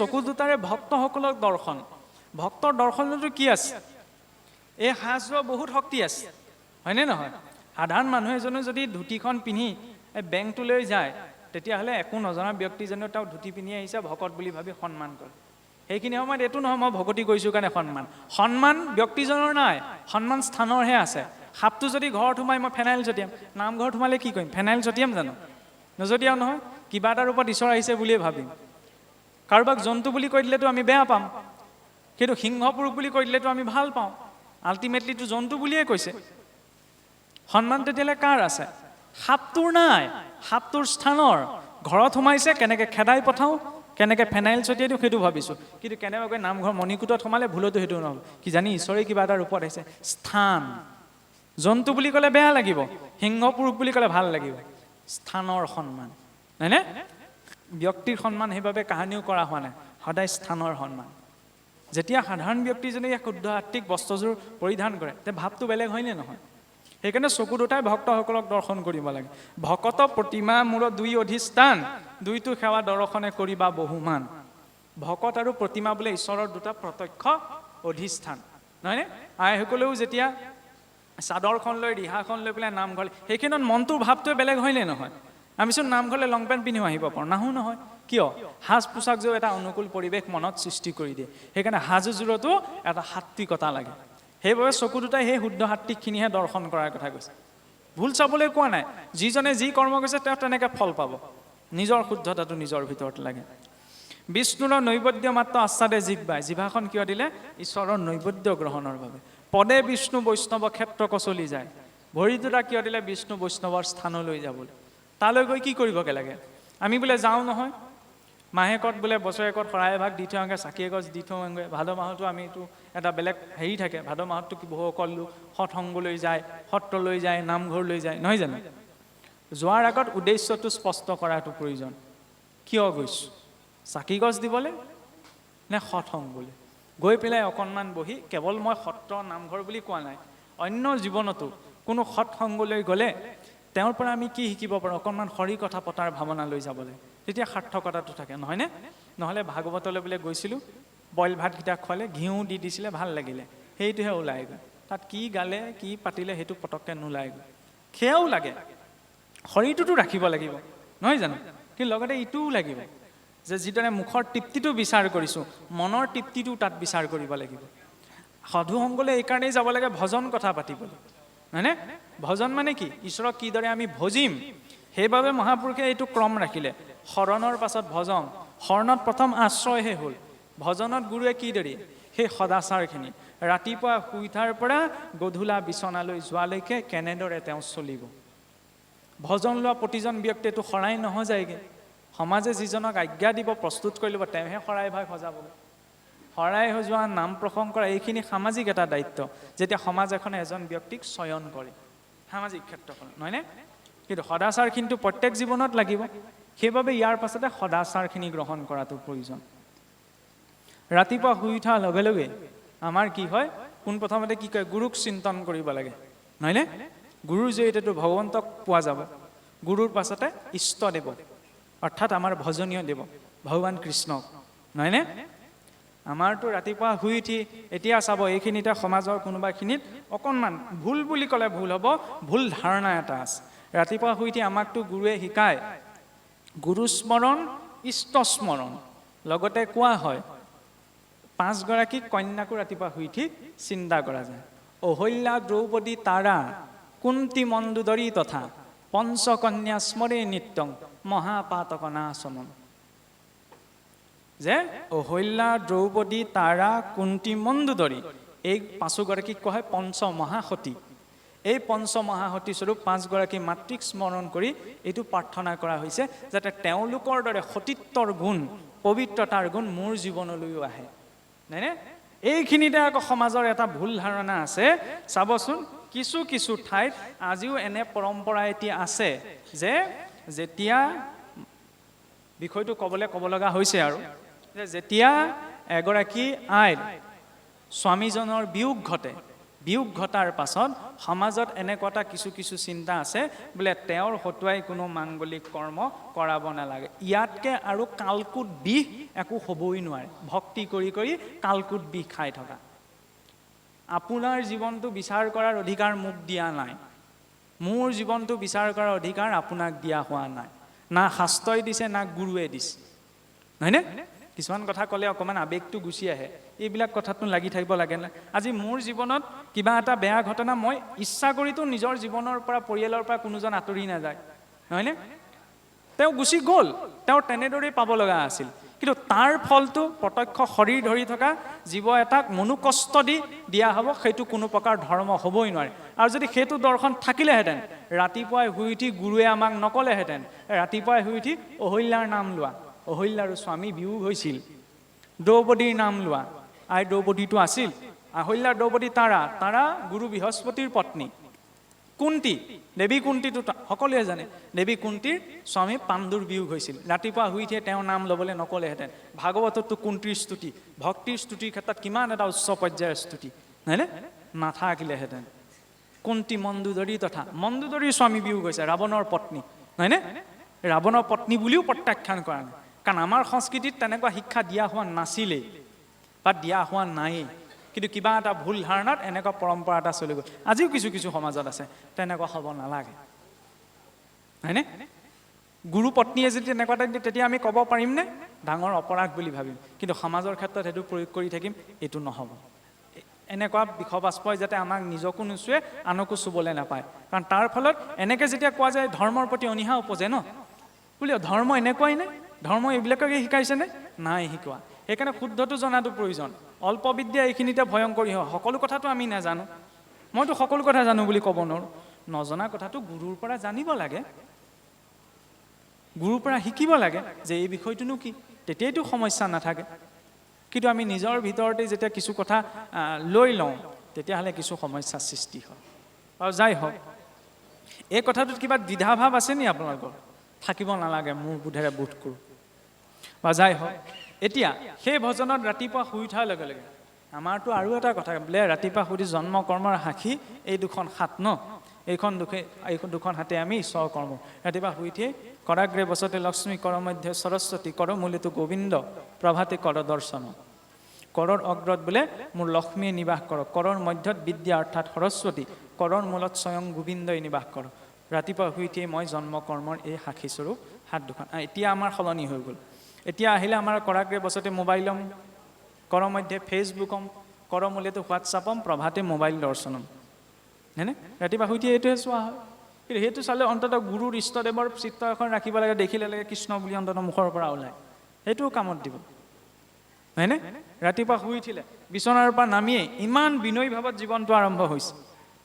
চকু দুটাৰে ভক্তসকলক দৰ্শন। ভক্তৰ দৰ্শনতো কি আছে? এই সাজযোৰ বহুত শক্তি আছে, হয়নে নহয়? সাধাৰণ মানুহ এজনে যদি ধুতিখন পিন্ধি এই বেংকটোলৈ যায়, তেতিয়াহ'লে একো নজনা ব্যক্তিজনেও তেওঁ ধুতি পিন্ধি আহিছে, ভকত বুলি ভাবি সন্মান কৰে। সেইখিনি সময়ত এইটো নহয় মই ভকতি কৰিছোঁ কাৰণে সন্মান। সন্মান ব্যক্তিজনৰ নাই, সন্মান স্থানৰহে আছে। সাপটো যদি ঘৰত সোমাই মই ফেনাইল ছটিয়াম, নামঘৰত সোমালে কি কৰিম? ফেনাইল ছটিয়াম জানো? নছটিয়াও নহয়। কিবা এটা ৰূপত ঈশ্বৰ আহিছে বুলিয়ে ভাবিম। কাৰোবাক জন্তু বুলি কৈ দিলেতো আমি বেয়া পাম, কিন্তু সিংহ পুৰুষ বুলি কৈ দিলেতো আমি ভাল পাওঁ। আল্টিমেটলিটো জন্তু বুলিয়ে কৈছে। সন্মান তেতিয়াহ'লে কাৰ আছে? সাপটোৰ নাই, সাপটোৰ স্থানৰ। ঘৰত সোমাইছে, কেনেকৈ খেদাই পঠাওঁ, কেনেকৈ ফেনাইল ছটিয়াই দিওঁ, সেইটো ভাবিছোঁ। কিন্তু কেনেবাকৈ নামঘৰ মণিকূটত সোমালে ভুলতো সেইটো নহ'ব, কিজানি ঈশ্বৰে কিবা এটা ৰূপত আহিছে। স্থান, জন্তু বুলি ক'লে বেয়া লাগিব, সিংহ পুৰুষ বুলি ক'লে ভাল লাগিব। স্থানৰ সন্মান, নহয়নে? ব্যক্তিৰ সন্মান সেইবাবে কাহানিও কৰা হোৱা নাই, সদায় স্থানৰ সন্মান। যেতিয়া সাধাৰণ ব্যক্তিজনে এই শুদ্ধ আত্মিক বস্ত্ৰযোৰ পৰিধান কৰে, তেতিয়া ভাৱটো বেলেগ হয়নে নহয়? সেইকাৰণে চকু দুটাই ভক্তসকলক দৰ্শন কৰিব লাগে। ভকত প্ৰতিমা মোৰ দুই অধিষ্ঠান, দুইটো সেৱা দৰ্শনে কৰিবা বহুমান। ভকত আৰু প্ৰতিমা বোলে ঈশ্বৰৰ দুটা প্ৰত্যক্ষ অধিষ্ঠান, নহয়নে? আইসকলেও যেতিয়া চাদৰখন লৈ, ৰিহাখন লৈ পেলাই নামঘৰলৈ, সেইখিনিত মনটোৰ ভাৱটোৱে বেলেগ হয়নে নহয়? আমিচোন নামঘৰলৈ লং পেণ্ট পিন্ধিও আহিব পাৰোঁ, নাহোঁ নহয়। কিয়? সাজ পোছাকযোৰ এটা অনুকূল পৰিৱেশ মনত সৃষ্টি কৰি দিয়ে। সেইকাৰণে সাজযোৰতো এটা সাত্বিকতা লাগে। সেইবাবে চকু দুটাই সেই শুদ্ধ সাত্বিকখিনিহে দৰ্শন কৰাৰ কথা কৈছে। ভুল চাবলৈ কোৱা নাই। যিজনে যি কৰ্ম কৰিছে, তেওঁ তেনেকৈ ফল পাব। নিজৰ শুদ্ধতাটো নিজৰ ভিতৰত লাগে। বিষ্ণুৰ নৈবেদ্য মাত্ৰ আস্বাদে জিহ্বাই। জিভাখন কিয় দিলে? ঈশ্বৰৰ নৈবেদ্য গ্ৰহণৰ বাবে। পদে বিষ্ণু বৈষ্ণৱ ক্ষেত্ৰ কচলি যায়। ভৰি দুটা কিয় দিলে? বিষ্ণু বৈষ্ণৱৰ স্থানলৈ যাবলৈ। তালৈ গৈ কি কৰিবগৈ লাগে? আমি বোলে যাওঁ নহয়, মাহেকত বোলে বছৰেকত শৰাই এভাগ দি থৈ আহোঁগৈ, চাকি এগছ দি থৈ আহোঁগৈ। ভাদ মাহতো আমিতো এটা বেলেগ হেৰি থাকে। ভাদ মাহততো কি বহুসকল লোক সৎসংগলৈ যায়, সত্ৰলৈ যায়, নামঘৰলৈ যায়, নহয় জানো? যোৱাৰ আগত উদ্দেশ্যটো স্পষ্ট কৰাটো প্ৰয়োজন। কিয় গৈছোঁ? চাকি গছ দিবলৈ নে সৎসংগলৈ? গৈ পেলাই অকণমান বহি, কেৱল মই সত্ৰ নামঘৰ বুলি কোৱা নাই, অন্য জীৱনতো কোনো সৎসংগলৈ গ'লে তেওঁৰ পৰা আমি কি শিকিব পাৰোঁ, অকণমান হৰি কথা পতাৰ ভাৱনা লৈ যাবলৈ, তেতিয়া সাৰ্থকতাটো থাকে, নহয়নে? নহ'লে ভাগৱতলৈ বোলে গৈছিলোঁ, বইল ভাতকেইটা খোৱালে, ঘিউ দি দিছিলে, ভাল লাগিলে, সেইটোহে ওলায়গৈ। তাত কি গালে, কি পাতিলে, সেইটো পটককৈ নোলায়গৈ। সেয়াও লাগে, শৰীৰটোতো ৰাখিব লাগিব, নহয় জানো? কিন্তু লগতে ইটোও লাগিব যে যিদৰে মুখৰ তৃপ্তিটো বিচাৰ কৰিছোঁ, মনৰ তৃপ্তিটো তাত বিচাৰ কৰিব লাগিব। সাধু সংগলৈ এইকাৰণেই যাব লাগে, ভজন কথা পাতিবলৈ, নহয়নে? ভজন মানে কি? ঈশ্বৰক কিদৰে আমি ভজিম। সেইবাবে মহাপুৰুষে এইটো ক্ৰম ৰাখিলে, শৰণৰ পাছত ভজন। শৰণত প্ৰথম আশ্ৰয়হে হ'ল, ভজনত গুৰুৱে কি দৰে সেই সদাচাৰখিনি ৰাতিপুৱা শুই উঠাৰ পৰা গধূলা বিচনালৈ যোৱালৈকে কেনেদৰে তেওঁ চলিব। ভজন লোৱা প্ৰতিজন ব্যক্তিয়েতো শৰাই নহযায়গৈ। সমাজে যিজনক আজ্ঞা দিব, প্ৰস্তুত কৰি ল'ব, তেওঁহে শৰাই ভাগ সজাবগৈ। শৰাই সজোৱা, নাম প্ৰসংগ কৰা, এইখিনি সামাজিক এটা দায়িত্ব, যেতিয়া সমাজ এখনে এজন ব্যক্তিক চয়ন কৰে সামাজিক ক্ষেত্ৰখনত, নহয়নে? কিন্তু সদাচাৰখিনিতো প্ৰত্যেক জীৱনত লাগিব। সেইবাবে ইয়াৰ পাছতে সদাচাৰখিনি গ্ৰহণ কৰাটো প্ৰয়োজন। ৰাতিপুৱা শুই উঠাৰ লগে লগে আমাৰ কি হয়? পোনপ্ৰথমতে কি কয়? গুৰুক চিন্তন কৰিব লাগে, নহয়নে? গুৰুৰ জৰিয়তেতো ভগৱন্তক পোৱা যাব। গুৰুৰ পাছতে ইষ্ট দেৱ, অৰ্থাৎ আমাৰ ভজনীয় দেৱ ভগৱান কৃষ্ণক, নহয়নে? আমাৰতো ৰাতিপুৱা শুই উঠি, এতিয়া চাব, এইখিনিতে সমাজৰ কোনোবাখিনিত অকণমান ভুল বুলি ক'লে ভুল হ'ব, ভুল ধাৰণা এটা আছে। ৰাতিপুৱা শুই উঠি আমাকতো গুৰুৱে শিকায় গুৰু স্মৰণ, ইষ্ট স্মৰণ, লগতে কোৱা হয় পাঁচগৰাকী কন্যাকো ৰাতিপুৱা শুই উঠি চিন্তা কৰা যায়। অহল্যা, দ্ৰৌপদী, তাৰা, কুন্তী, মন্দোদৰী তথা পঞ্চকন্যা স্মৰে নিত্যং মহাপাতক নাশনম। যে অহল্যা, দ্ৰৌপদী, তাৰা, কুন্তী, মন্দোদৰী, এই পাঁচোগৰাকীক কোৱা হয় পঞ্চ মহাসতী। এই পঞ্চ মহাসতী স্বৰূপ পাঁচগৰাকী মাতৃক স্মৰণ কৰি এইটো প্ৰাৰ্থনা কৰা হৈছে, যাতে তেওঁলোকৰ দৰে সতীত্বৰ গুণ, পবিত্ৰতাৰ গুণ মোৰ জীৱনলৈও আহে, নহয়নে? এইখিনিতে আকৌ সমাজৰ এটা ভুল ধাৰণা আছে। চাবচোন, কিছু কিছু ঠাইত আজিও এনে পৰম্পৰা এটি আছে যে যেতিয়া বিষয়টো ক'বলৈ ক'ব লগা হৈছে আৰু যে যেতিয়া এগৰাকী আইৰ স্বামীজনৰ বিয়োগ ঘটে বিয়োগ ঘটাৰ পাছত সমাজত এনেকুৱা এটা কিছু কিছু চিন্তা আছে, বোলে তেওঁৰ হতুৱাই কোনো মাংগলিক কৰ্ম কৰাব নালাগে। ইয়াতকৈ আৰু কালকুট বিষ একো হ'বই নোৱাৰে। ভক্তি কৰি কৰি কালকুট বিষ খাই থকা। আপোনাৰ জীৱনটো বিচাৰ কৰাৰ অধিকাৰ মোক দিয়া নাই, মোৰ জীৱনটো বিচাৰ কৰাৰ অধিকাৰ আপোনাক দিয়া হোৱা নাই, না শাস্ত্ৰই দিছে না গুৰুৱে দিছে, নহয়নে? কিছুমান কথা ক'লে অকণমান আৱেগটো গুচি আহে, এইবিলাক কথাতনো লাগি থাকিব লাগে নে? আজি মোৰ জীৱনত কিবা এটা বেয়া ঘটনা, মই ইচ্ছা কৰিতো নিজৰ জীৱনৰ পৰা পৰিয়ালৰ পৰা কোনোজন আঁতৰি নাযায়, নহয়নে? তেওঁ গুচি গ'ল, তেওঁ তেনেদৰেই পাব লগা আছিল, কিন্তু তাৰ ফলটো প্ৰত্যক্ষ শৰীৰ ধৰি থকা জীৱ এটাক মনোকষ্ট দি দিয়া হ'ব, সেইটো কোনো প্ৰকাৰ ধৰ্ম হ'বই নোৱাৰে। আৰু যদি সেইটো দৰ্শন থাকিলেহেঁতেন, ৰাতিপুৱাই শুই উঠি গুৰুৱে আমাক নক'লেহেঁতেন, ৰাতিপুৱাই শুই উঠি অহল্যাৰ নাম লোৱা, অহল্যাৰ স্বামী বিয়োগ হৈছিল, দ্ৰৌপদীৰ নাম লোৱা, আই দ্ৰৌপদীটো আছিল, অহল্যাৰ দ্ৰৌপদী তাৰা, তাৰা গুৰু বৃহস্পতিৰ পত্নী, কুন্তী, দেৱী কুন্তীটো সকলোৱে জানে, দেৱী কুন্তীৰ স্বামী পাণ্ডুৰ বিয়োগ হৈছিল, ৰাতিপুৱা শুই উঠিয়ে তেওঁৰ নাম ল'বলৈ নক'লেহেঁতেন। ভাগৱততো কুন্তীৰ স্তুতি, ভক্তিৰ স্তুতিৰ ক্ষেত্ৰত কিমান এটা উচ্চ পৰ্যায়ৰ স্তুতি, নহয়নে? নাথাকিলেহেঁতেন। কুন্তী মন্দোদৰী তথা মন্দোদৰীৰ স্বামী বিয়োগ হৈছে, ৰাৱণৰ পত্নী, নহয়নে? ৰাৱণৰ পত্নী বুলিও প্ৰত্যাখ্যান কৰা নাই, কাৰণ আমাৰ সংস্কৃতিত তেনেকুৱা শিক্ষা দিয়া হোৱা নাছিলেই বা দিয়া হোৱা নায়েই, কিন্তু কিবা এটা ভুল ধাৰণাত এনেকুৱা পৰম্পৰা এটা চলি গ'ল। আজিও কিছু কিছু সমাজত আছে, তেনেকুৱা হ'ব নালাগে, হয়নে? গুৰু পত্নীয়ে যদি তেনেকুৱা এটা দিয়ে, তেতিয়া আমি ক'ব পাৰিমনে? ডাঙৰ অপৰাধ বুলি ভাবিম, কিন্তু সমাজৰ ক্ষেত্ৰত সেইটো প্ৰয়োগ কৰি থাকিম, এইটো নহ'ব। এনেকুৱা বিষবাষ্পই যাতে আমাক নিজকো নুচুৱে, আনকো চুবলৈ নাপায়, কাৰণ তাৰ ফলত এনেকৈ যেতিয়া কোৱা যায় ধৰ্মৰ প্ৰতি অনীহা উপজে ন, বুলি ধৰ্ম এনেকুৱাই নে? ধৰ্ম এইবিলাককে শিকাইছেনে? নাই শিকোৱা। সেইকাৰণে শুদ্ধটো জনাটো প্ৰয়োজন। অল্প বিদ্যা এইখিনিতে ভয়ংকৰী হয়, সকলো কথাটো আমি নাজানো, মইতো সকলো কথা জানো বুলি ক'ব নোৱাৰোঁ। নজনা কথাটো গুৰুৰ পৰা জানিব লাগে, গুৰুৰ পৰা শিকিব লাগে যে এই বিষয়টোনো কি, তেতিয়াইতো সমস্যা নাথাকে। কিন্তু আমি নিজৰ ভিতৰতে যেতিয়া কিছু কথা লৈ লওঁ, তেতিয়াহ'লে কিছু সমস্যাৰ সৃষ্টি হয়। আৰু যাই হওক, এই কথাটোত কিবা দ্বিধাভাৱ আছে নি আপোনালোকৰ? থাকিব নালাগে, মোৰ বোধেৰে বোধ কৰোঁ। বা যাই হওক, এতিয়া সেই ভজনত ৰাতিপুৱা শুই উঠাৰ লগে লগে আমাৰতো আৰু এটা কথা বোলে, ৰাতিপুৱা শুই উঠি জন্ম কৰ্মৰ সাক্ষী এই দুখন হাত ন, এইখন দুখে, এইখন দুখন হাতে আমি ঈশ্বৰ কৰ্ম। ৰাতিপুৱা শুই উঠিয়ে কৰাগ্ৰে বছতে লক্ষ্মী, কৰ মধ্যে সৰস্বতী, কৰ মূলেতো গোবিন্দ, প্ৰভাতে কৰ দৰ্শন। কৰৰ অগ্ৰত বোলে মোৰ লক্ষ্মীয়ে নিবাস কৰক, কৰৰ মধ্যত বিদ্যা অৰ্থাৎ সৰস্বতী, কৰৰ মূলত স্বয়ং গোবিন্দই নিবাস কৰক। ৰাতিপুৱা শুই উঠিয়ে মই জন্ম কৰ্মৰ এই সাক্ষীস্বৰূপ হাত দুখন। এতিয়া আমাৰ সলনি হৈ গ'ল। এতিয়া আহিলে আমাৰ কৰাগ্ৰে বছতে মোবাইলম, কৰ মধ্যে ফেচবুকম, কৰ মূলেতো হোৱাটছআপম, প্ৰভাতে মোবাইল দৰ্শনম, হয়নে? ৰাতিপুৱা শুই উঠিয়ে এইটোহে চোৱা হয়। কিন্তু সেইটো চালে অন্ততঃ গুৰুৰ ইষ্টদেৱৰ চিত্ৰ এখন ৰাখিব লাগে, দেখিলে লাগে কৃষ্ণ বুলি অন্ততঃ মুখৰ পৰা ওলায়, সেইটোও কামত দিব, হয়নে? ৰাতিপুৱা শুই উঠিলে বিচনাৰ পৰা নামিয়েই ইমান বিনয়ী ভাৱত জীৱনটো আৰম্ভ হৈছে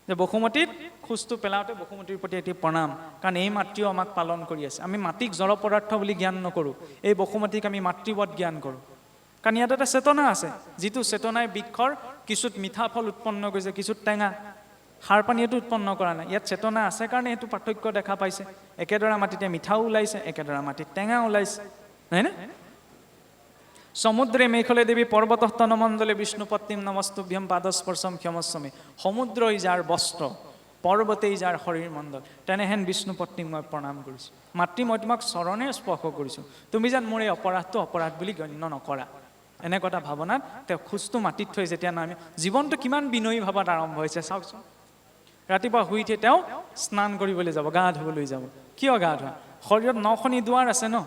যে বসুমতীত খোজটো পেলাওঁতে বসুমতীৰ প্ৰতি এটি প্ৰণাম, কাৰণ এই মাতৃও আমাক পালন কৰি আছে। আমি মাটিক জড় পদাৰ্থ বুলি জ্ঞান নকৰোঁ, এই বসুমতীক আমি মাতৃবধ জ্ঞান কৰোঁ, কাৰণ ইয়াত এটা চেতনা আছে, যিটো চেতনাই বৃক্ষৰ কিছুত মিঠা ফল উৎপন্ন কৰিছে, কিছুত টেঙা, সাৰ পানীয়েতো উৎপন্ন কৰা নাই। ইয়াত চেতনা আছে কাৰণে সেইটো পাৰ্থক্য দেখা পাইছে। একেডৰা মাটিতে মিঠাও ওলাইছে, একেডৰা মাটিত টেঙা ওলাইছে, নহয়নে? সমুদ্ৰে মেখলে দেৱী পৰ্বতস্তনমণ্ডলে বিষ্ণু পত্নীম নমস্তুভ্যম পাদস্পৰ্শম ক্ষমস্বমে। সমুদ্ৰই যাৰ বস্ত্ৰ, পৰ্বতেই যাৰ শৰীৰ মণ্ডল, তেনেহেন বিষ্ণু পত্নীক মই প্ৰণাম কৰিছোঁ। মাতৃ, মই তোমাক চৰণে স্পৰ্শ কৰিছোঁ, তুমি যেন মোৰ এই অপৰাধটো অপৰাধ বুলি গণ্য নকৰা। এনেকুৱা এটা ভাৱনাত তেওঁ খোজটো মাটিত থৈ যেতিয়া নামে, জীৱনটো কিমান বিনয়ী ভাৱত আৰম্ভ হৈছে চাওকচোন। ৰাতিপুৱা শুই উঠি তেওঁ স্নান কৰিবলৈ যাব, গা ধুবলৈ যাব। কিয় গা ধোৱা? শৰীৰত নখনি দুৱাৰ আছে ন,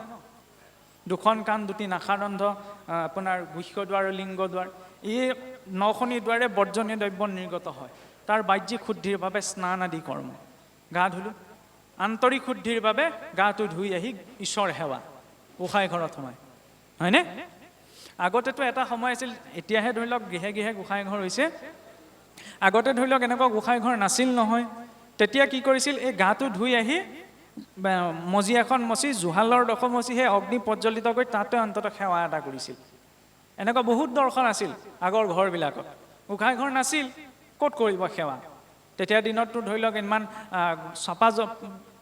দুখন কাণ, দুটি নাসাৰন্ধ, আপোনাৰ গুহ্য দুৱাৰ আৰু লিংগ দুৱাৰ, এই নখনি দুৱাৰে বৰ্জনীয় দ্ৰব্য নিৰ্গত হয়। তাৰ বাহ্যিক শুদ্ধিৰ বাবে স্নান আদি কৰ্ম, গা ধুলোঁ। আন্তৰিক শুদ্ধিৰ বাবে গাটো ধুই আহি ঈশ্বৰ সেৱা, গোঁসাই ঘৰত সোমায়, হয়নে? আগতেতো এটা সময় আছিল, এতিয়াহে ধৰি লওক গৃহে গৃহে গোঁসাই ঘৰ হৈছে, আগতে ধৰি লওক এনেকুৱা গোঁসাই ঘৰ নাছিল নহয়। তেতিয়া কি কৰিছিল, এই গাটো ধুই আহি মজিয়াখন মচি, জুহালৰ ডোখৰ মচি সেই অগ্নি প্ৰজ্বলিত কৰি তাতে অন্ততঃ সেৱা এটা কৰিছিল। এনেকুৱা বহুত দৰ্শন আছিল আগৰ ঘৰবিলাকত। গোঁসাই ঘৰ নাছিল, ক'ত কৰিব সেৱা? তেতিয়া দিনততো ধৰি লওক ইমান চাফা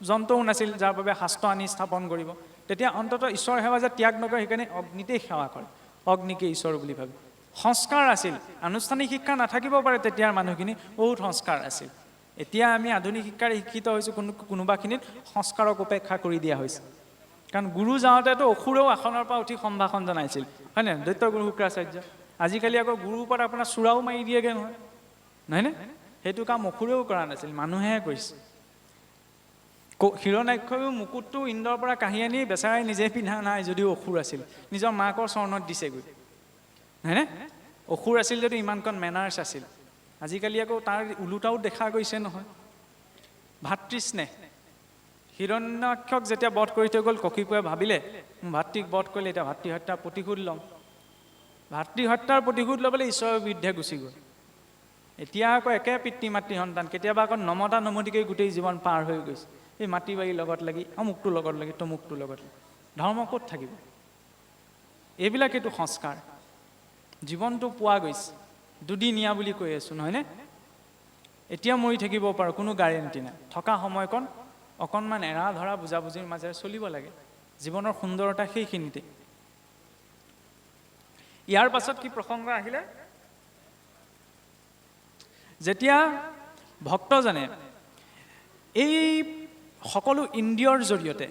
যন্ত্ৰও নাছিল যাৰ বাবে শাস্ত্ৰ আনি স্থাপন কৰিব। তেতিয়া অন্ততঃ ঈশ্বৰ সেৱা যে ত্যাগ নকৰে, সেইকাৰণে অগ্নিতেই সেৱা কৰে, অগ্নিকে ঈশ্বৰ বুলি ভাবে। সংস্কাৰ আছিল। আনুষ্ঠানিক শিক্ষা নাথাকিব পাৰে তেতিয়াৰ মানুহখিনি, বহুত সংস্কাৰ আছিল। এতিয়া আমি আধুনিক শিক্ষাৰে শিক্ষিত হৈছোঁ, কোনোবাখিনিত সংস্কাৰক উপেক্ষা কৰি দিয়া হৈছে। কাৰণ গুৰু যাওঁতেতো অসুৰেও আসনৰ পৰা উঠি সম্ভাষণ জনাইছিল, হয় নাই? দৈত্য গুৰু শুক্ৰাচাৰ্য। আজিকালি আকৌ গুৰুৰ ওপৰত আপোনাৰ চূড়াও মাৰি দিয়েগৈ নহয়, নহয়নে? সেইটো কাম অসুৰেও কৰা নাছিল, মানুহেহে কৰিছে। হিৰণ্যাক্ষয়ো মুকুটটো ইন্দ্ৰৰ পৰা কাঢ়ি আনি বেচেৰাই নিজে পিন্ধা নাই যদিও অসুৰ আছিল, নিজৰ মাকৰ চৰণত দিছেগৈ, নহয়নে? অসুৰ আছিল যদিও ইমানকণ মেনাৰ্ছ আছিল। আজিকালি আকৌ তাৰ ওলোটাও দেখা গৈছে নহয়। ভাতৃস্নেহ, হিৰণ্যাক্ষক যেতিয়া বধ কৰি থৈ গ'ল, কশিপুৱে ভাবিলে মোৰ ভাতৃক বধ কৰিলে, এতিয়া ভাতৃ হত্যাৰ প্ৰতিশোধ ল'ম। ভাতৃ হত্যাৰ প্ৰতিশোধ ল'বলৈ ঈশ্বৰৰ বিৰুদ্ধে গুচি গ'ল। এতিয়া আকৌ একে পিতৃ মাতৃ সন্তান, কেতিয়াবা আকৌ নমতা নমতিকৈ গোটেই জীৱন পাৰ হৈ গৈছে। এই মাটি বাৰীৰ লগত লাগি, অমুকটোৰ লগত লাগি, তমুকটোৰ লগত লাগি, ধৰ্ম ক'ত থাকিব? এইবিলাকেইতো সংস্কাৰ। জীৱনটো পোৱা গৈছে, দুদিনীয়া বুলি কৈ আছোঁ, নহয়নে? এতিয়া মৰি থাকিব পাৰোঁ, কোনো গাৰেণ্টি নাই। থকা সময়কণ অকণমান এৰা ধৰা বুজাবুজিৰ মাজেৰে চলিব লাগে। জীৱনৰ সুন্দৰতা সেইখিনিতে। ইয়াৰ পাছত কি প্ৰসংগ আহিলে? যেতিয়া ভক্তজনে এই সকলো ইন্দ্ৰিয়ৰ জৰিয়তে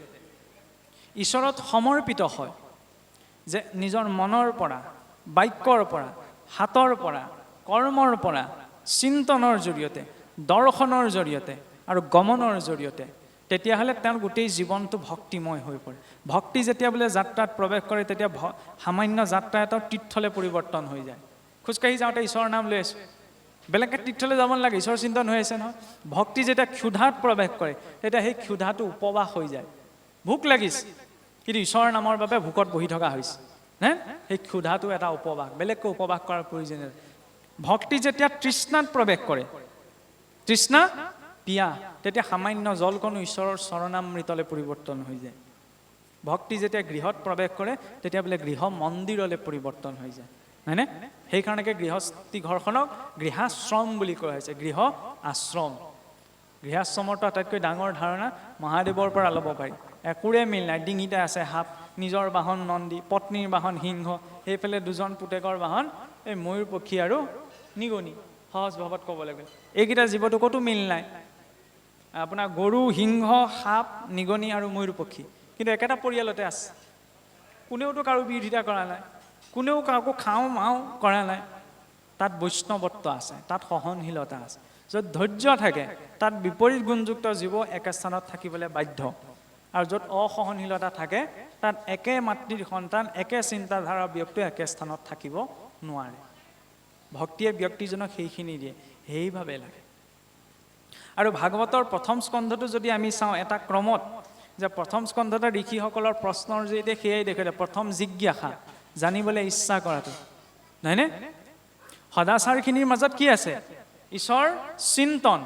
ঈশ্বৰত সমৰ্পিত হয়, যে নিজৰ মনৰ পৰা, বাক্যৰ পৰা, হাতৰ পৰা, কৰ্মৰ পৰা, চিন্তনৰ জৰিয়তে, দৰ্শনৰ জৰিয়তে আৰু গমনৰ জৰিয়তে, তেতিয়াহ'লে তেওঁৰ গোটেই জীৱনটো ভক্তিময় হৈ পৰে। ভক্তি যেতিয়া বোলে যাত্ৰাত প্ৰৱেশ কৰে, তেতিয়া সামান্য যাত্ৰা এটা তীৰ্থলৈ পৰিৱৰ্তন হৈ যায়। খোজকাঢ়ি যাওঁতে ঈশ্বৰৰ নাম লৈ আছোঁ, বেলেগকৈ তীৰ্থলৈ যাব নালাগে, ঈশ্বৰ চিন্তন হৈ আছে নহয়। ভক্তি যেতিয়া ক্ষুধাত প্ৰৱেশ কৰে, তেতিয়া সেই ক্ষুধাটো উপবাস হৈ যায়। ভোক লাগিছে, কিন্তু ঈশ্বৰৰ নামৰ বাবে ভোকত বহি থকা হৈছে, নে? সেই ক্ষুধাটো এটা উপবাস, বেলেগকৈ উপবাস কৰাৰ প্ৰয়োজন নাই। ভক্তি যেতিয়া তৃষ্ণাত প্ৰৱেশ কৰে, তৃষ্ণা পিয়াহ, তেতিয়া সামান্য জলকণো ঈশ্বৰৰ চৰণামৃতলৈ পৰিৱৰ্তন হৈ যায়। ভক্তি যেতিয়া গৃহত প্ৰৱেশ কৰে, তেতিয়া বোলে গৃহ মন্দিৰলৈ পৰিৱৰ্তন হৈ যায়, হয়নে? সেইকাৰণে গৃহস্থী ঘৰখনক গৃহাশ্ৰম বুলি কোৱা হৈছে, গৃহ আশ্ৰম। গৃহাশ্ৰমৰটো আটাইতকৈ ডাঙৰ ধাৰণা মহাদেৱৰ পৰা ল'ব পাৰি। একোৰে মিল নাই, ডিঙিতে আছে সাপ, নিজৰ বাহন নন্দী, পত্নীৰ বাহন সিংহ, সেইফালে দুজন পুতেকৰ বাহন এই ময়ূৰ পক্ষী আৰু নিগনি। সহজ ভাৱত ক'বলৈ গ'লে এইকেইটা জীৱটো ক'তো মিল নাই। আপোনাৰ গৰু, সিংহ, সাপ, নিগনি আৰু ময়ূৰ পক্ষী কিন্তু একেটা পৰিয়ালতে আছে। কোনেওতো কাৰো বিৰোধিতা কৰা নাই, কোনেও কাকো খাওঁ মাওঁ কৰা নাই। তাত বৈষ্ণৱত্ব আছে, তাত সহনশীলতা আছে। য'ত ধৈৰ্য থাকে তাত বিপৰীত গুণযুক্ত জীৱ একে স্থানত থাকিবলৈ বাধ্য, আৰু য'ত অসহনশীলতা থাকে তাত একে মাতৃৰ সন্তান, একে চিন্তাধাৰাৰ ব্যক্তি একে স্থানত থাকিব নোৱাৰে। ভক্তিয়ে ব্যক্তিজনক সেইখিনি দিয়ে, সেইভাবে লাগে। আৰু ভাগৱতৰ প্ৰথম স্কন্ধটো যদি আমি চাওঁ এটা ক্ৰমত, যে প্ৰথম স্কন্ধতে ঋষিসকলৰ প্ৰশ্নৰ জৰিয়তে সেয়াই দেখুৱালে, প্ৰথম জিজ্ঞাসা, জানিবলৈ ইচ্ছা কৰাটো, নহয়নে? সদাচাৰখিনিৰ মাজত কি আছে? ঈশ্বৰ চিন্তন,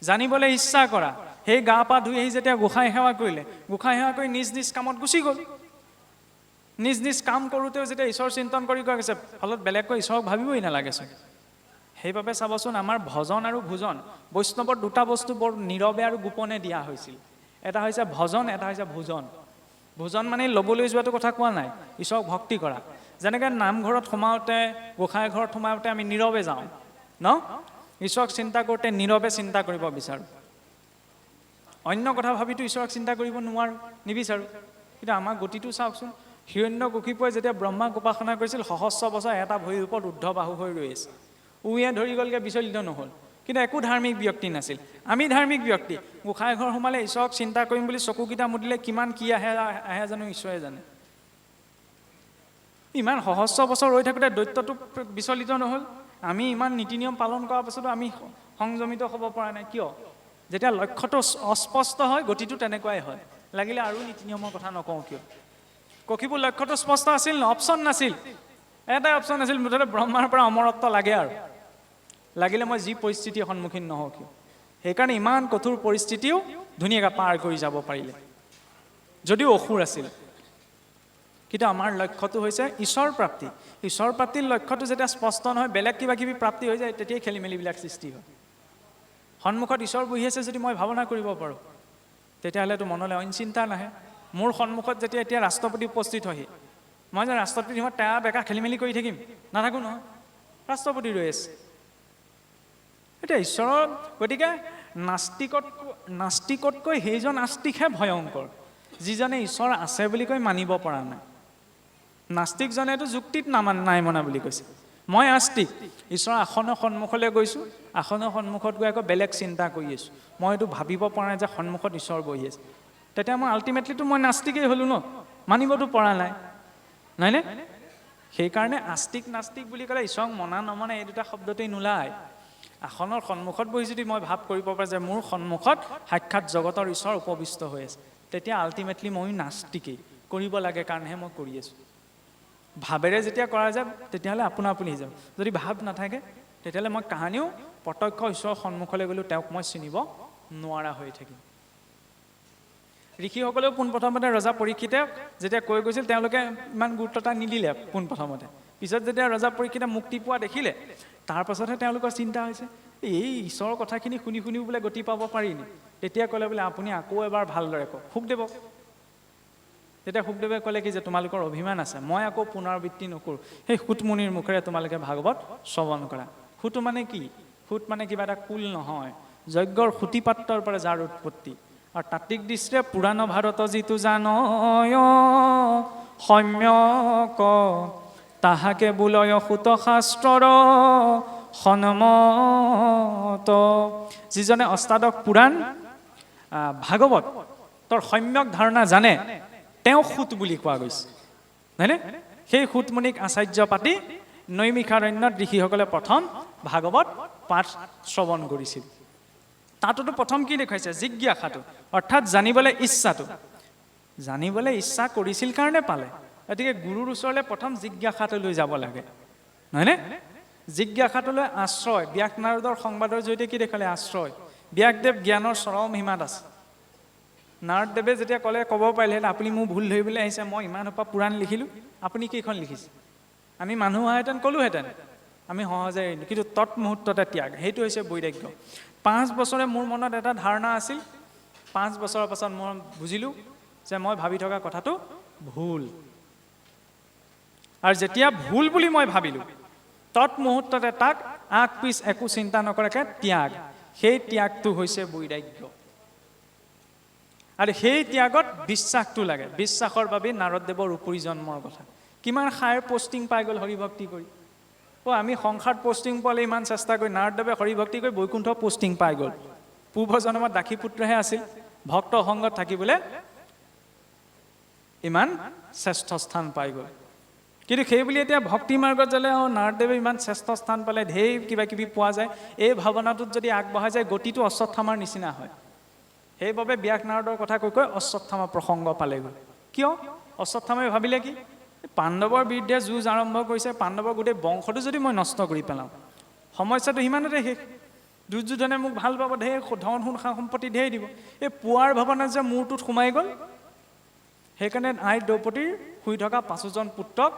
জানিবলৈ ইচ্ছা কৰা। সেই গা পা ধুই আহি যেতিয়া গোঁসাই সেৱা কৰিলে, গোঁসাই সেৱা কৰি নিজ নিজ কামত গুচি গ'ল। নিজ নিজ কাম কৰোঁতেও যেতিয়া ঈশ্বৰ চিন্তন কৰি গৈ আছে, ফলত বেলেগকৈ ঈশ্বৰক ভাবিবই নালাগেচোন। সেইবাবে চাবচোন, আমাৰ ভজন আৰু ভোজন, বৈষ্ণৱৰ দুটা বস্তু বৰ নীৰৱে আৰু গোপনে দিয়া হৈছিল। এটা হৈছে ভজন, এটা হৈছে ভোজন। ভোজন মানে ল'বলৈ যোৱাটো কথা কোৱা নাই, ঈশ্বৰক ভক্তি কৰা। যেনেকৈ নামঘৰত সোমাওঁতে, গোঁসাই ঘৰত সোমাওঁতে আমি নীৰৱে যাওঁ ন, ঈশ্বৰক চিন্তা কৰোঁতে নীৰৱে চিন্তা কৰিব বিচাৰোঁ। অন্য কথা ভাবিতো ঈশ্বৰক চিন্তা কৰিব নোৱাৰোঁ, নিবিচাৰোঁ। কিন্তু আমাৰ গতিটো চাওকচোন, হিৰণ্যকশিপুৱে যেতিয়া ব্ৰহ্মাক উপাসনা কৰিছিল, সহস্ৰ বছৰ এটা ভৰিৰ ওপৰত ঊৰ্ধ্ব বাহু হৈ ৰৈ আছে। উঁয়ে ধৰি গ'লগৈ, বিচলিত নহ'ল। কিন্তু একো ধাৰ্মিক ব্যক্তি নাছিল। আমি ধাৰ্মিক ব্যক্তি, গোঁসাই ঘৰ সোমালে ঈশ্বৰক চিন্তা কৰিম বুলি চকুকেইটা মুদিলে কিমান কি আহে আহে জানো ঈশ্বৰে জানে। ইমান সহস্ৰ বছৰ ৰৈ থাকোঁতে দৈত্যটো বিচলিত নহ'ল। আমি ইমান নীতি নিয়ম পালন কৰাৰ পাছতো আমি সংযমিত হ'ব পৰা নাই। কিয়? যেতিয়া লক্ষ্যটো অস্পষ্ট হয়, গতিটো তেনেকুৱাই হয়। লাগিলে আৰু নীতি নিয়মৰ কথা নকওঁ কিয়। কশিপুৰ লক্ষ্যটো স্পষ্ট আছিল ন, অপশ্যন নাছিল, এটাই অপশ্যন আছিল, মুঠতে ব্ৰহ্মাৰ পৰা অমৰত্ব লাগে, আৰু লাগিলে মই যি পৰিস্থিতিৰ সন্মুখীন নহওঁ কিয়। সেইকাৰণে ইমান কঠোৰ পৰিস্থিতিও ধুনীয়াকৈ পাৰ কৰি যাব পাৰিলে, যদিও অসুৰ আছিল। কিন্তু আমাৰ লক্ষ্যটো হৈছে ঈশ্বৰ প্ৰাপ্তি। ঈশ্বৰ প্ৰাপ্তিৰ লক্ষ্যটো যেতিয়া স্পষ্ট নহয়, বেলেগ কিবা কিবি প্ৰাপ্তি হৈ যায়, তেতিয়াই খেলি মেলিবিলাক সৃষ্টি হয়। সন্মুখত ঈশ্বৰ বহি আছে যদি মই ভাৱনা কৰিব পাৰোঁ, তেতিয়াহ'লেতো মনলৈ অইন চিন্তা নাহে। মোৰ সন্মুখত যেতিয়া এতিয়া ৰাষ্ট্ৰপতি উপস্থিত হয়হি, মই যে ৰাষ্ট্ৰপতি মই টেৰা বেকা খেলি মেলি কৰি থাকিম, নাথাকোঁ নহয়, ৰাষ্ট্ৰপতি ৰৈ আছে। এতিয়া ঈশ্বৰৰ, গতিকে নাস্তিকতকৈ সেইজন আস্তিকহে ভয়ংকৰ, যিজনে ঈশ্বৰ আছে বুলি কৈ মানিব পৰা নাই। নাস্তিকজনেতো যুক্তিত নাই মনা বুলি কৈছে। মই আস্তিক, ঈশ্বৰৰ আসনৰ সন্মুখলৈ গৈছোঁ, আসনৰ সন্মুখত গৈ আকৌ বেলেগ চিন্তা কৰি আছোঁ, মই এইটো ভাবিব পৰা নাই যে সন্মুখত ঈশ্বৰ বহি আছে, তেতিয়া মই আল্টিমেটলিতো মই নাস্তিকেই হ'লোঁ ন, মানিবতো পৰা নাই, নহয়নে? সেইকাৰণে আস্তিক নাস্তিক বুলি ক'লে ঈশ্বৰক মনা নমনা এই দুটা শব্দতেই নোলায়। আসনৰ সন্মুখত বহি যদি মই ভাৱ কৰিব পাৰোঁ যে মোৰ সন্মুখত সাক্ষাৎ জগতৰ ঈশ্বৰ উপবিষ্ট হৈ আছে, তেতিয়া আল্টিমেটলি ময়ো নাস্তিকেই, কৰিব লাগে কাৰণেহে মই কৰি আছোঁ। ভাৱেৰে যেতিয়া কৰা যায় তেতিয়াহ'লে আপোনা আপুনি হৈ যাব। যদি ভাৱ নাথাকে তেতিয়াহ'লে মই কাহানিও প্ৰত্যক্ষ ঈশ্বৰৰ সন্মুখলৈ গ'লেও তেওঁক মই চিনিব নোৱাৰা হৈ থাকিম। ঋষিসকলেও পোনপ্ৰথমতে ৰজা পৰীক্ষিতে যেতিয়া কৈ গৈছিল তেওঁলোকে ইমান গুৰুত্বতা নিদিলে পোনপ্ৰথমতে। পিছত যেতিয়া ৰজা পৰীক্ষিতে মুক্তি পোৱা দেখিলে তাৰ পাছতহে তেওঁলোকৰ চিন্তা হৈছে, এই ঈশ্বৰৰ কথাখিনি শুনি শুনিও বোলে গতি পাব পাৰি নি? তেতিয়া ক'লে বোলে আপুনি আকৌ এবাৰ ভালদৰে কওক শুকদেৱক। তেতিয়া শুকদেৱে ক'লে কি যে তোমালোকৰ অভিমান আছে, মই আকৌ পুনৰাবৃত্তি নকৰোঁ, সেই সূতমুনিৰ মুখেৰে তোমালোকে ভাগৱত শ্ৰৱণ কৰা। সূত মানে কি? সূত মানে কিবা এটা কুল নহয়, যজ্ঞৰ সূতিপাত্ৰৰ পৰা যাৰ উৎপত্তি। আৰু তাত্ত্বিক দৃষ্টিৰে পুৰাণ ভাৰত যিটো জানয় সম্যক, তাহাকে বোলয় সূত শাস্ত্ৰৰ সন্মত। যিজনে অষ্টাদশ পুৰাণ ভাগৱত তাৰ সম্যক ধাৰণা জানে তেওঁ সূত বুলি কোৱা গৈছে, নহয়নে? সেই সূতমুনিক আচাৰ্য পাতি নৈমিষাৰণ্যত ঋষিসকলে প্ৰথম ভাগৱত পাঠ শ্ৰৱণ কৰিছিল। তাতোতো প্ৰথম কি দেখুৱাইছে? জিজ্ঞাসাটো, অৰ্থাৎ জানিবলৈ ইচ্ছাটো। জানিবলৈ ইচ্ছা কৰিছিল কাৰণে পালে। গতিকে গুৰুৰ ওচৰলৈ প্ৰথম জিজ্ঞাসাটো লৈ যাব লাগে, নহয়নে? জিজ্ঞাসাটোলৈ আশ্ৰয়। ব্যাস নাৰদৰ সংবাদৰ জৰিয়তে কি দেখুৱালে? আশ্ৰয়। ব্যাসদেৱ জ্ঞানৰ চৰম সীমাত আছে। নাৰদদেৱে যেতিয়া ক'লে, ক'ব পাৰিলেহেঁতেন আপুনি মোৰ ভুল ধৰিবলৈ আহিছে, মই ইমান সোপা পুৰাণ লিখিলোঁ, আপুনি কেইখন লিখিছে? আমি মানুহ হোৱাহেঁতেন ক'লোহেঁতেন, আমি সহজে এৰিলোঁ। কিন্তু তৎমুহূৰ্ততে ত্যাগ, সেইটো হৈছে বৈৰাগ্য। 5 বছৰে মোৰ মনত এটা ধাৰণা আছিল, 5 বছৰৰ পাছত মই বুজিলোঁ যে মই ভাবি থকা কথাটো ভুল। আৰু যেতিয়া ভুল বুলি মই ভাবিলোঁ, তৎমুহূৰ্ততে তাক আগ পিছ একো চিন্তা নকৰাকৈ ত্যাগ। সেই ত্যাগটো হৈছে বৈৰাগ্য। আৰু সেই ত্যাগত বিশ্বাসটো লাগে। বিশ্বাসৰ বাবে নাৰদদেৱৰ উপৰি জন্মৰ কথা। কিমান হায়াৰ পষ্টিং পাই গ'ল হৰিভক্তি কৰি। অ' আমি সংসাৰত পষ্টিং পালে ইমান চেষ্টা কৰি, নাৰদদেৱে হৰিভক্তি কৰি বৈকুণ্ঠ পষ্টিং পাই গ'ল। পূৰ্ব জন্মত দাসী পুত্ৰহে আছিল, ভক্ত সংগত থাকিবলৈ ইমান শ্ৰেষ্ঠ স্থান পাই গ'ল। কিন্তু সেই বুলি এতিয়া ভক্তি মাৰ্গত যালে অ' নাৰদদেৱে ইমান শ্ৰেষ্ঠ স্থান পালে, ঢেৰ কিবা কিবি পোৱা যায়, এই ভাৱনাটোত যদি আগবঢ়া যায় গতিটো অশ্বত্থামাৰ নিচিনা হয়। সেইবাবে ব্যাস নাৰদৰ কথা কৈ কৈ অশ্বত্থামা প্ৰসংগ পালেগৈ। কিয়? অশ্বত্থামাই ভাবিলে কি, পাণ্ডৱৰ বিৰুদ্ধে যুঁজ আৰম্ভ কৰিছে, পাণ্ডৱৰ গোটেই বংশটো যদি মই নষ্ট কৰি পেলাওঁ, সমস্যাটো সিমানতে শেষ। দুৰ্যোধনে মোক ভাল পাব, ঢেৰ ধন সোণ সা সম্পত্তি ঢেৰ দিব। এই পোৱাৰ ভাৱনা যে মূৰটোত সোমাই গ'ল, সেইকাৰণে আই দ্ৰৌপদীৰ শুই থকা 5জন পুত্ৰক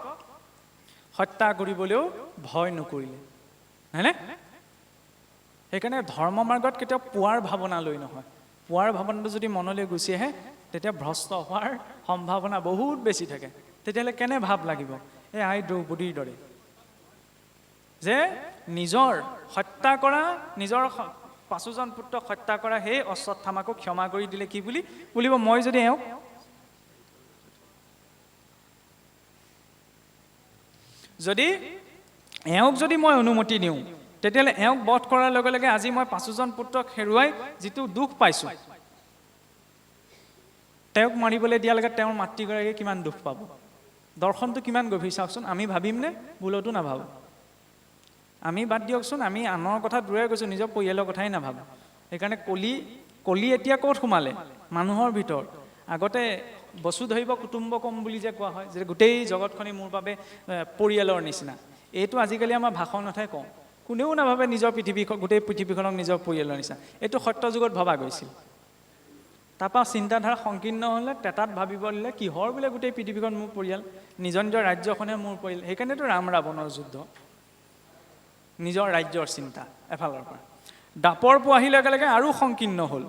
হত্যা কৰিবলৈও ভয় নকৰিলে, হয়নে? সেইকাৰণে ধৰ্ম মাৰ্গত কেতিয়াও পোৱাৰ ভাৱনা লৈ নহয়। পোৱাৰ ভাৱনাটো যদি মনলৈ গুচি আহে তেতিয়া ভ্ৰষ্ট হোৱাৰ সম্ভাৱনা বহুত বেছি থাকে। তেতিয়াহ'লে কেনে ভাৱ লাগিব? এই আই দ্ৰৌপদীৰ দৰে যে নিজৰ হত্যা কৰা, নিজৰ 5জন পুত্ৰক হত্যা কৰা সেই অশ্বত্থামাকো ক্ষমা কৰি দিলে। কি বুলি বুলিব? মই যদি এওঁক যদি মই অনুমতি দিওঁ, তেতিয়াহ'লে এওঁক বধ কৰাৰ লগে লগে আজি মই 5জন পুত্ৰক হেৰুৱাই যিটো দুখ পাইছোঁ, তেওঁক মাৰিবলৈ দিয়াৰ লগে তেওঁৰ মাতৃগৰাকীয়ে কিমান দুখ পাব। দৰ্শনটো কিমান গভীৰ চাওকচোন। আমি ভাবিমনে? ভুলতো নাভাবোঁ। আমি বাদ দিয়কচোন, আমি আনৰ কথা দূৰে গৈছোঁ, নিজৰ পৰিয়ালৰ কথাই নাভাবোঁ। সেইকাৰণে কলি এতিয়া ক'ত সোমালে? মানুহৰ ভিতৰত। আগতে বসুধৈৱ কুটুম্বকম বুলি যে কোৱা হয়, যে গোটেই জগতখনি মোৰ বাবে পৰিয়ালৰ নিচিনা, এইটো আজিকালি আমাৰ ভাষণতহে কওঁ। কোনেও নাভাবে নিজৰ পৃথিৱীখন, গোটেই পৃথিৱীখনক নিজৰ পৰিয়ালৰ নিচিনা। এইটো সত্য যুগত ভবা গৈছিল। তাৰপৰা চিন্তাধাৰা সংকীৰ্ণ হ'লে তেতাত ভাবিব দিলে কিহৰ বোলে গোটেই পৃথিৱীখন মোৰ পৰিয়াল, নিজৰ নিজৰ ৰাজ্যখনহে মোৰ পৰিয়াল। সেইকাৰণেতো ৰাম ৰাৱণৰ যুদ্ধ, নিজৰ ৰাজ্যৰ চিন্তা এফালৰ পৰা। দাপৰ পোৱাহি লগে লগে আৰু সংকীৰ্ণ হ'ল,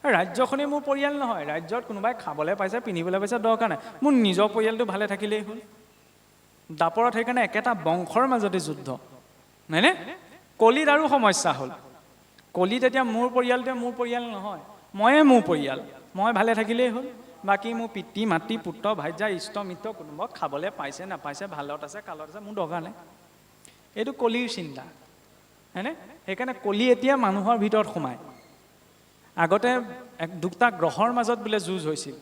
ৰাজ্যখনেই মোৰ পৰিয়াল নহয়, ৰাজ্যত কোনোবাই খাবলৈ পাইছে, পিন্ধিবলৈ পাইছে দৰকাৰ নাই, মোৰ নিজৰ পৰিয়ালটো ভালে থাকিলেই হ'ল। দাপৰত সেইকাৰণে একেটা বংশৰ মাজতে যুদ্ধ, নহয়নে? কলিত আৰু সমস্যা হ'ল। কলিত এতিয়া মোৰ পৰিয়ালটোৱে মোৰ পৰিয়াল নহয়, ময়ে মোৰ পৰিয়াল, মই ভালে থাকিলেই হ'ল, বাকী মোৰ পিতৃ মাতৃ পুত্ৰ ভাৰ্যা ইষ্ট মিত্ৰ কোনোবা খাবলৈ পাইছে নাপাইছে, ভালত আছে কালত আছে, মোৰ দৰকাৰ নাই। এইটো কলিৰ চিন্তা, হয়নে? সেইকাৰণে কলি এতিয়া মানুহৰ ভিতৰত সোমায়। আগতে দুটা গ্ৰহৰ মাজত বোলে যুঁজ হৈছিল,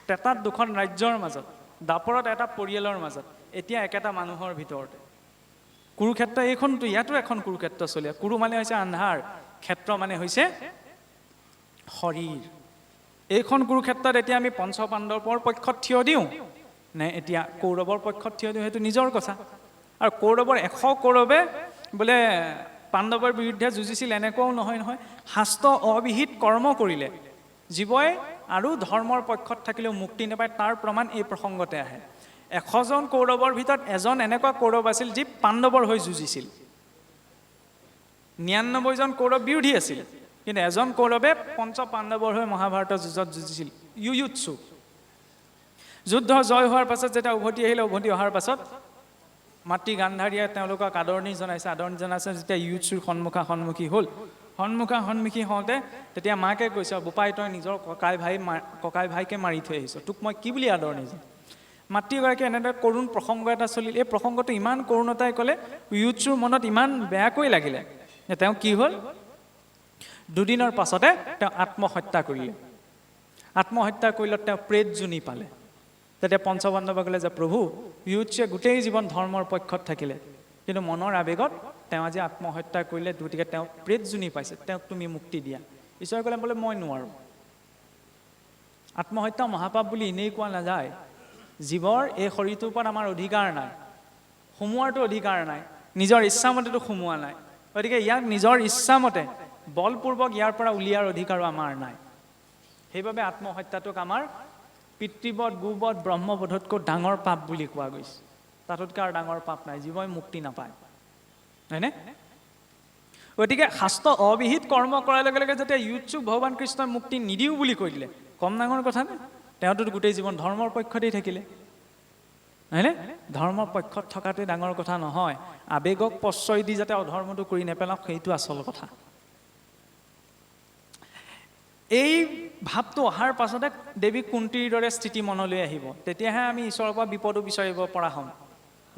তেতাত দুখন ৰাজ্যৰ মাজত, দাপৰত এটা পৰিয়ালৰ মাজত, এতিয়া একেটা মানুহৰ ভিতৰতে। কুৰুক্ষেত্ৰ এইখনতো, ইয়াতো এখন কুৰুক্ষেত্ৰ চলি আছে। কুৰু মানে হৈছে আন্ধাৰ, ক্ষেত্ৰ মানে হৈছে শৰীৰ। এইখন কুৰুক্ষেত্ৰত এতিয়া আমি পঞ্চপাণ্ডৱৰ পক্ষত থিয় দিওঁ নে এতিয়া কৌৰৱৰ পক্ষত থিয় দিওঁ, সেইটো নিজৰ কথা। আৰু কৌৰৱৰ 100 কৌৰৱে বোলে পাণ্ডৱৰ বিৰুদ্ধে যুঁজিছিল, এনেকুৱাও নহয় নহয়। শাস্ত্ৰ অবিহিত কৰ্ম কৰিলে জীৱই আৰু ধৰ্মৰ পক্ষত থাকিলেও মুক্তি নাপায়, তাৰ প্ৰমাণ এই প্ৰসংগতে আহে। 100জন কৌৰৱৰ ভিতৰত এজন এনেকুৱা কৌৰৱ আছিল যি পাণ্ডৱৰ হৈ যুঁজিছিল। 99জন কৌৰৱ বিৰোধী আছিল, কিন্তু এজন কৌৰৱে পঞ্চ পাণ্ডৱৰ হৈ মহাভাৰতৰ যুঁজত যুঁজিছিল, যুযুৎসু। যুদ্ধ জয় হোৱাৰ পাছত যেতিয়া উভতি আহিলে, উভতি অহাৰ পাছত মাতৃ গান্ধাৰীয়ে তেওঁলোকক আদৰণি জনাইছে। আদৰণি জনাইছে যেতিয়া যুযুৎসুৰ সন্মুখা সন্মুখী হ'ল, সন্মুখা সন্মুখী হওঁতে তেতিয়া মাকে কৈছে, বোপাই তই নিজৰ ককাই ভাইকে মাৰি থৈ আহিছ, তোক মই কি বুলি আদৰণি জনাম? মাতৃগৰাকীয়ে এনেদৰে কৰুণ প্ৰসংগ এটা চলিল। এই প্ৰসংগটো ইমান কৰুণতাই ক'লে, যুযুৎসুৰ মনত ইমান বেয়াকৈ লাগিলে যে তেওঁ কি হ'ল, দুদিনৰ পাছতে তেওঁ আত্মহত্যা কৰিলে। আত্মহত্যা কৰিলত তেওঁ প্ৰেতযোনি পালে। তেতিয়া পঞ্চপাণ্ডৱে ক'লে যে প্ৰভু, যুযুৎসুৱে গোটেই জীৱন ধৰ্মৰ পক্ষত থাকিলে, কিন্তু মনৰ আৱেগত তেওঁ আজি আত্মহত্যা কৰিলে, গতিকে তেওঁ প্ৰেতযোনি পাইছে, তেওঁক তুমি মুক্তি দিয়া। ঈশ্বৰে ক'লে বোলে মই নোৱাৰোঁ। আত্মহত্যা মহাপাপ বুলি এনেই কোৱা নাযায়। জীৱৰ এই শৰীৰটোৰ ওপৰত আমাৰ অধিকাৰ নাই, সোমোৱাৰতো অধিকাৰ নাই, নিজৰ ইচ্ছামতেতো সোমোৱা নাই, গতিকে ইয়াক নিজৰ ইচ্ছামতে বলপূৰ্বক ইয়াৰ পৰা উলিয়াৰ অধিকাৰো আমাৰ নাই। সেইবাবে আত্মহত্যাটোক আমাৰ পিতৃবধ, গোবধ, ব্ৰহ্মবধতকৈ ডাঙৰ পাপ বুলি কোৱা গৈছে। তাতোতকৈ আৰু ডাঙৰ পাপ নাই, জীৱই মুক্তি নাপায়, হয়নে? গতিকে শাস্ত্ৰ অবিহিত কৰ্ম কৰাৰ লগে লগে যেতিয়া যুযুৎসুক ভগৱান কৃষ্ণই মুক্তি নিদিওঁ বুলি কৈ দিলে, কম ডাঙৰ কথা নে? তেওঁতো গোটেই জীৱন ধৰ্মৰ পক্ষতেই থাকিলে, হয়নে? ধৰ্মৰ পক্ষত থকাটোৱে ডাঙৰ কথা নহয়, আৱেগক প্ৰশ্ৰয় দি যাতে অধৰ্মটো কৰি নেপেলাওঁ সেইটো আচল কথা। এই ভাৱটো অহাৰ পাছতে দেৱী কুন্তীৰ দৰে স্থিতি মনলৈ আহিব, তেতিয়াহে আমি ঈশ্বৰৰ পৰা বিপদো বিচাৰিব পৰা হ'ম।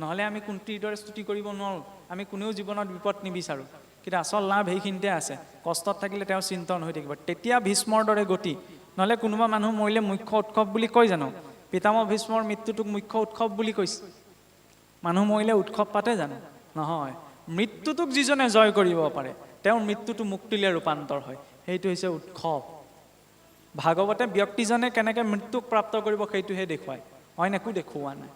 নহ'লে আমি কুন্তীৰ দৰে স্তুতি কৰিব নোৱাৰোঁ। আমি কোনেও জীৱনত বিপদ নিবিচাৰোঁ, কিন্তু আচল লাভ সেইখিনিতে আছে। কষ্টত থাকিলে তেওঁ চিন্তন হৈ থাকিব, তেতিয়া ভীষ্মৰ দৰে গতি। নহ'লে কোনোবা মানুহ মৰিলে মুখ্য উৎসৱ বুলি কয় জানো? পিতামহ ভীষ্মৰ মৃত্যুটোক মুখ্য উৎসৱ বুলি কৈছে। মানুহ মৰিলে উৎসৱ পাতে জানো? নহয়। মৃত্যুটোক যিজনে জয় কৰিব পাৰে, তেওঁৰ মৃত্যুটো মুক্তিলৈ ৰূপান্তৰ হয়, সেইটো হৈছে উৎসৱ। ভাগৱতে ব্যক্তিজনে কেনেকৈ মৃত্যুক প্ৰাপ্ত কৰিব সেইটোহে দেখুৱায়, অইন একো দেখুওৱা নাই।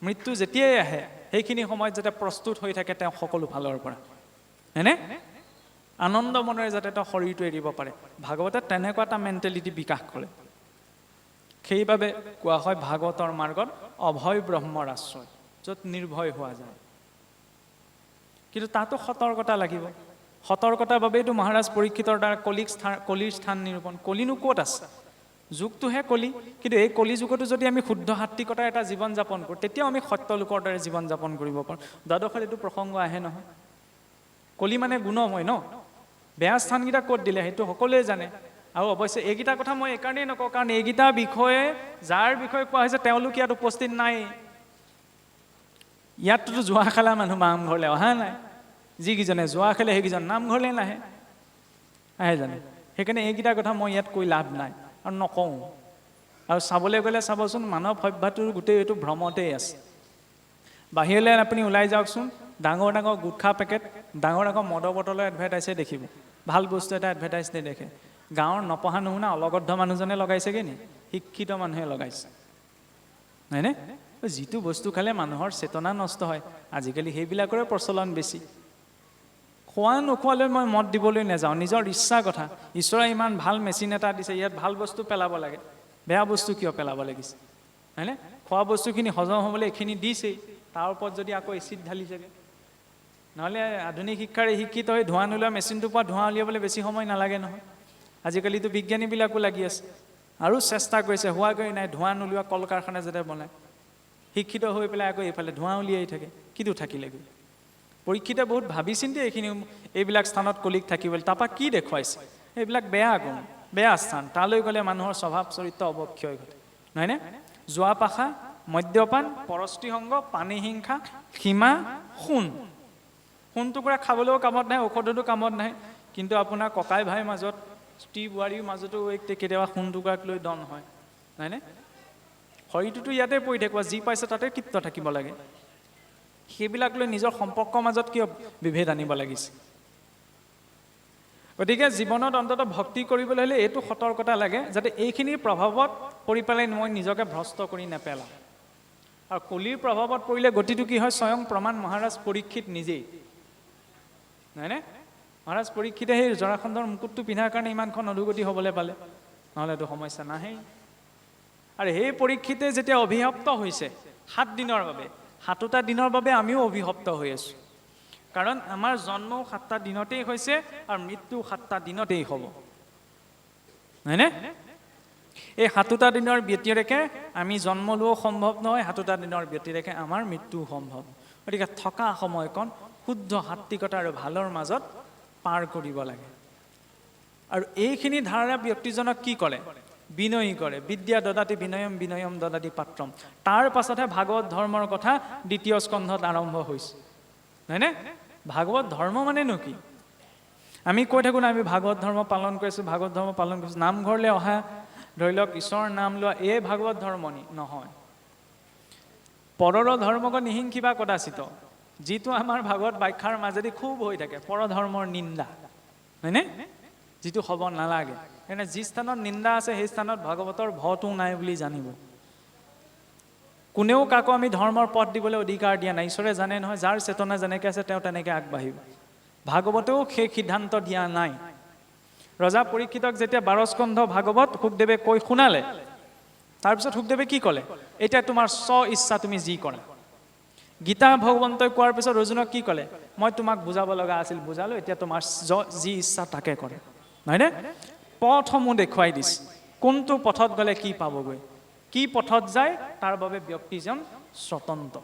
মৃত্যু যেতিয়াই আহে সেইখিনি সময়ত যাতে প্ৰস্তুত হৈ থাকে তেওঁ সকলো ফালৰ পৰা, হয়নে? আনন্দ মনেৰে যাতে তেওঁ শৰীৰটো এৰিব পাৰে। ভাগৱতে তেনেকুৱা এটা মেণ্টেলিটি বিকাশ কৰে। সেইবাবে কোৱা হয় ভাগৱতৰ মাৰ্গত অভয় ব্ৰহ্মৰ আশ্ৰয়, য'ত নিৰ্ভয় হোৱা যায়। কিন্তু তাতো সতৰ্কতা লাগিব। সতৰ্কতাৰ বাবেইতো মহাৰাজ পৰীক্ষিতৰ দ্বাৰা কলিৰ স্থান নিৰূপণ। কলিনো ক'ত আছে? যুগটোহে কলি। কিন্তু এই কলি যুগতো যদি আমি শুদ্ধ সাত্বিকতাৰ এটা জীৱন যাপন কৰোঁ, তেতিয়াও আমি সত্যলোকৰ দৰে জীৱন যাপন কৰিব পাৰোঁ। দ্বাদশত এইটো প্ৰসংগ আহে নহয়। কলি মানে গুণময় ন, বেয়া স্থানকেইটা ক'ত দিলে সেইটো সকলোৱে জানে। আৰু অৱশ্যে এইকেইটা কথা মই এইকাৰণেই নকওঁ, কাৰণ এইকেইটা বিষয়ে যাৰ বিষয়ে কোৱা হৈছে তেওঁলোক ইয়াত উপস্থিত নাই। ইয়াততো যোৱা খেলা মানুহ নামঘৰলৈ অহা নাই, যিকেইজনে যোৱা খেলে সেইকেইজন নামঘৰলৈ নাহে, আহে জানো? সেইকাৰণে এইকেইটা কথা মই ইয়াত কৈ লাভ নাই আৰু নকওঁ। আৰু চাবলৈ গ'লে চাবচোন, মানৱ সভ্যতাটোৰ গোটেই এইটো ভ্ৰমতেই আছে। বাহিৰলৈ আপুনি ওলাই যাওকচোন, ডাঙৰ ডাঙৰ গুটখা পেকেট, ডাঙৰ ডাঙৰ মদৰ বটলৰ এডভাৰটাইজে দেখিব, ভাল বস্তু এটা এডভাৰটাইজ নেদেখে। গাঁৱৰ নপঢ়া নুশুনা অলগদ্ধ মানুহজনে লগাইছেগৈ নি? শিক্ষিত মানুহে লগাইছে, হয়নে? যিটো বস্তু খালে মানুহৰ চেতনা নষ্ট হয়, আজিকালি সেইবিলাকৰে প্ৰচলন বেছি। খোৱা নোখোৱালৈ মই মত দিবলৈ নাযাওঁ, নিজৰ ইচ্ছা কথা। ঈশ্বৰে ইমান ভাল মেচিন এটা দিছে, ইয়াত ভাল বস্তু পেলাব লাগে, বেয়া বস্তু কিয় পেলাব লাগিছে, হয়নে? খোৱা বস্তুখিনি হজম হ'বলৈ এইখিনি দিছেই, তাৰ ওপৰত যদি আকৌ এচিড ঢালিছেগৈ, নহ'লে আধুনিক শিক্ষাৰে শিক্ষিত হৈ ধোঁৱা নোলোৱা মেচিনটোৰ পৰা ধোঁৱা উলিয়াবলৈ বেছি সময় নালাগে নহয়। আজিকালিতো বিজ্ঞানীবিলাকো লাগি আছে আৰু চেষ্টা কৰিছে, হোৱাগৈ নাই। ধোঁৱা নোলোৱা কল কাৰখানা যাতে বনায়। শিক্ষিত হৈ পেলাই আকৌ এইফালে ধোঁৱা উলিয়াই থাকে, কিটো থাকিলেগৈ? পৰীক্ষিতে বহুত ভাবি চিন্তি এইখিনি এইবিলাক স্থানত কলিক থাকিবলৈ তাৰপৰা কি দেখুৱাইছে? এইবিলাক বেয়া গুণ, বেয়া স্থান, তালৈ গ'লে মানুহৰ স্বভাৱ চৰিত্ৰ অৱক্ষয় ঘটে, নহয়নে? যোৱা পাশা, মদ্যপান, পৰস্ত্ৰী সংগ, পানী হিংসা, সীমা, সোণ। সোণ টুকুৰা খাবলৈও কামত নাহে, ঔষধতো কামত নাহে, কিন্তু আপোনাৰ ককাই ভাইৰ মাজত, স্ত্ৰী বোৱাৰীৰ মাজতো এই কেতিয়াবা সোণ টুকুৰাক লৈ দন হয়, নহয়নে? শৰীৰটোতো ইয়াতে পৰি থাকিব, যি পাইছে তাতে তৃপ্ত থাকিব লাগে। সেইবিলাক লৈ নিজৰ সম্পৰ্কৰ মাজত কিয় বিভেদ আনিব লাগিছে? গতিকে জীৱনত অন্ততঃ ভক্তি কৰিবলৈ হ'লে এইটো সতৰ্কতা লাগে, যাতে এইখিনিৰ প্ৰভাৱত পৰি পেলাই মই নিজকে ভ্ৰষ্ট কৰি নেপেলাওঁ। আৰু কলিৰ প্ৰভাৱত পৰিলে গতিটো কি হয়, স্বয়ং প্ৰমাণ মহাৰাজ পৰীক্ষিত নিজেই, নহয়নে? মহাৰাজ পৰীক্ষিতে সেই জৰাসন্ধৰ মুকুটটো পিন্ধাৰ কাৰণে ইমানখন অধোগতি হ'বলৈ পালে, নহ'লেতো সমস্যা নাহেই। আৰু সেই পৰীক্ষিতে যেতিয়া অভিশপ্ত হৈছে 7 দিনৰ বাবে, 7টা দিনৰ বাবে আমিও অভিশপ্ত হৈ আছোঁ। কাৰণ আমাৰ জন্মও 7টা দিনতেই হৈছে আৰু মৃত্যু 7টা দিনতেই হ'ব, নহয়নে? এই 7টা দিনৰ ব্যতিৰেকে আমি জন্ম লোৱাও সম্ভৱ নহয়, 7টা দিনৰ ব্যতিৰেকে আমাৰ মৃত্যুও সম্ভৱ। গতিকে থকা সময়কণ শুদ্ধ সাত্বিকতা আৰু ভালৰ মাজত পাৰ কৰিব লাগে। আৰু এইখিনি ধাৰণা ব্যক্তিজনক কি কৰে? বিনয়ী কৰে। বিদ্যা দদাতি বিনয়ম, বিনয়ম দদাতি পাত্ৰম। তাৰ পাছতহে ভাগৱত ধৰ্মৰ কথা দ্বিতীয় স্কন্ধত আৰম্ভ হৈছে, নহয়নে? ভাগৱত ধৰ্ম মানেনো কি? আমি কৈ থাকোঁ না, আমি ভাগৱত ধৰ্ম পালন কৰিছোঁ, ভাগৱত ধৰ্ম পালন কৰিছোঁ। নামঘৰলৈ অহা, ধৰি লওক ঈশ্বৰৰ নাম লোৱা, এই ভাগৱত ধৰ্ম নি? নহয়। পৰৰ ধৰ্মক নিহিংসিবা কদাচিত, যিটো আমাৰ ভাগৱত ব্যাখ্যাৰ মাজেদি খুব হৈ থাকে, পৰধৰ্মৰ নিন্দা, হয়নে? যিটো হ'ব নালাগে। সেইকাৰণে যি স্থানত নিন্দা আছে সেই স্থানত ভাগৱতৰ ভয়টো নাই বুলি জানিব। কোনেও কাকো আমি ধৰ্মৰ পথ দিবলৈ অধিকাৰ দিয়া নাই। ঈশ্বৰে জানে নহয়, যাৰ চেতনা যেনেকৈ আছে তেওঁ তেনেকৈ আগবাঢ়িব। ভাগৱতেও সেই সিদ্ধান্ত দিয়া নাই। ৰজা পৰীক্ষিতক যেতিয়া 12 স্কন্ধ ভাগৱত শুকদেৱে কৈ শুনালে, তাৰপিছত শুকদেৱে কি ক'লে? এতিয়া তোমাৰ স্ব ইচ্ছা, তুমি যি কৰা। গীতা ভগৱন্তই কোৱাৰ পিছত অৰ্জুনক কি ক'লে? মই তোমাক বুজাব লগা আছিল বুজালো, এতিয়া তোমাৰ যি ইচ্ছা তাকে কৰে, নহয়নে? পথসমূহ দেখুৱাই দিছে, কোনটো পথত গ'লে কি পাবগৈ, কি পথত যায় তাৰ বাবে ব্যক্তিজন স্বতন্ত্ৰ।